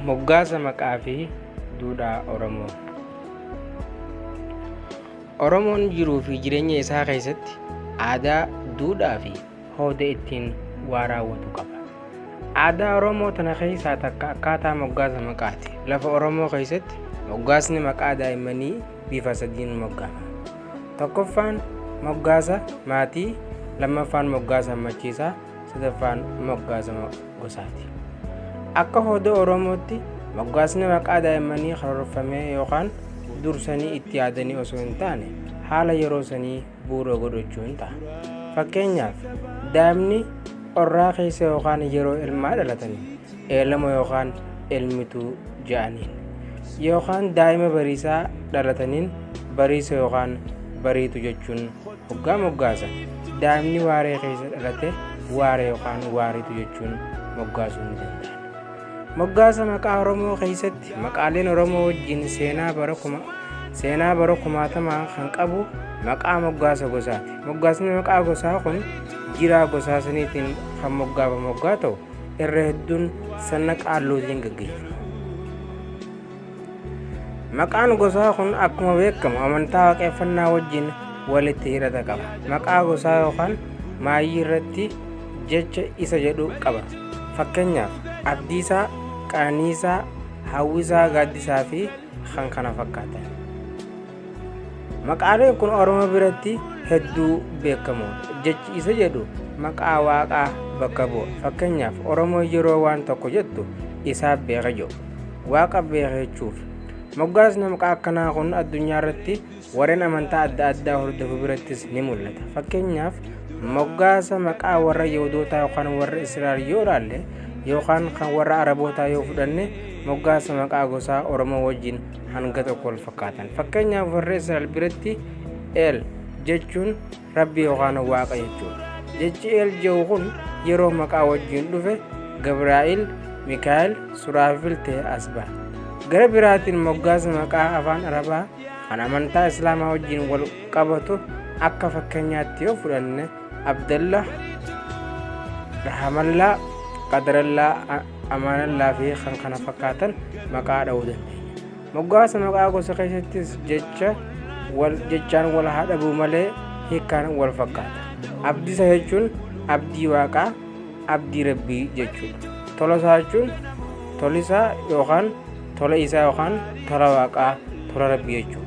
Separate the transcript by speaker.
Speaker 1: Moggaasa maqaa fi duudhaa Oromoo. Oromoon jiruu fi jireenya isaa keessatti aadaa, duudhaa fi hooda ittiin waa raawwatu qaba. Aadaa Oromoo tana keessaa takka akkaataa moggaasa maqaati. Lafa Oromoo keessatti moggaasni maqaa daa'immanii bifa sadiin moggaafama. Tokkoffaan moggaasa maatii, lammaffaan moggaasa hammachiisaa, sadaffaan moggaasa gosaati. Akka hooda Oromootti moggaasni maqaa daa'immanii karoorfamee yookaan dursanii itti yaadanii osoo hin taane haala yeroo sanii bu'uura godhachuun ta'a. Fakkeenyaaf, daa'imni qorraa keessa yookaan yeroo ilmaa dhalatanii eelama yookaan elmituu ja'aniin, yookaan daa'ima bariisaa dhalataniin bariisa yookaan bariitu jechuun hoggaa moggaasa. Daa'imni waaree keessa dhalate waaree yookaan waariitu jechuun moggaasuu ni danda'an. Moggaasa maqaa Oromoo keessatti maqaaleen Oromoo wajjin seenaa bara kumaatamaa kan qabu maqaa moggaasa gosaati. Moggaasni maqaa gosaa kun jiraa gosaa saniitiin kan moggaafamu moggaa ta'u irra hedduun sirna qaalluutiin gaggeeffama. Maqaan gosaa kun akkuma beekamu amantaa waaqeffannaa wajjin walitti hidhata qaba. Maqaa gosaa yookaan maayyii irratti jecha isa jedhu qaba. Fakkeenyaaf, Abdiisaa, Qananiisaa, Hawwisaa, Gaaddisaa fi kan kana fakkaatan. Maqaaleen kun Oromoo biratti hedduu beekamoodha. Jechi isa jedhu maqaa waaqaa bakka bu'a. Fakkeenyaaf, Oromoo yeroo waan tokko jettu isaaf beeka jedhu. Waaqa beeka jechuuf. Moggaasni maqaa akkanaa kun addunyaa irratti warreen amantaa adda addaa hordofu birattis ni mul'ata. Fakkeenyaaf, moggaasa maqaa warra Yihudootaa yookaan warra Israa'el yoo ilaalle yookaan kan warra Arabootaa yoo fudhanne, moggaasa maqaa gosaa Oromoo wajjin hanga tokko wal fakkaatan. Fakkeenyaaf, warra Israa'el biratti El jechuun Rabbi yookaan Waaqa jechuudha. Jechi El jedhu kun yeroo maqaa wajjin dhufe Gabraa'il, Mikaa'el, Suraafil ta'e as ba'a. Gara biraatiin moggaasa maqaa afaan Arabaa kan amantaa Islaamaa wajjin wal qabatu akka fakkeenyaatti yoo fudhanne, Abdallah, Rahamallaa, Qadarallaa, Amaanallaa fi kan kana fakkaatan maqaa dha'uu dandeenya. Moggaasa maqaa gosa keessattis jecha wal jechaan wal haa dhabuu malee hiikkaan wal fakkaata. Abdiisa jechuun abdii waaqaa, abdii rabbii jechuudha. Tolosaa jechuun tolisaa yookaan tola isaa yookaan tola waaqaa, tola rabbii jechuudha.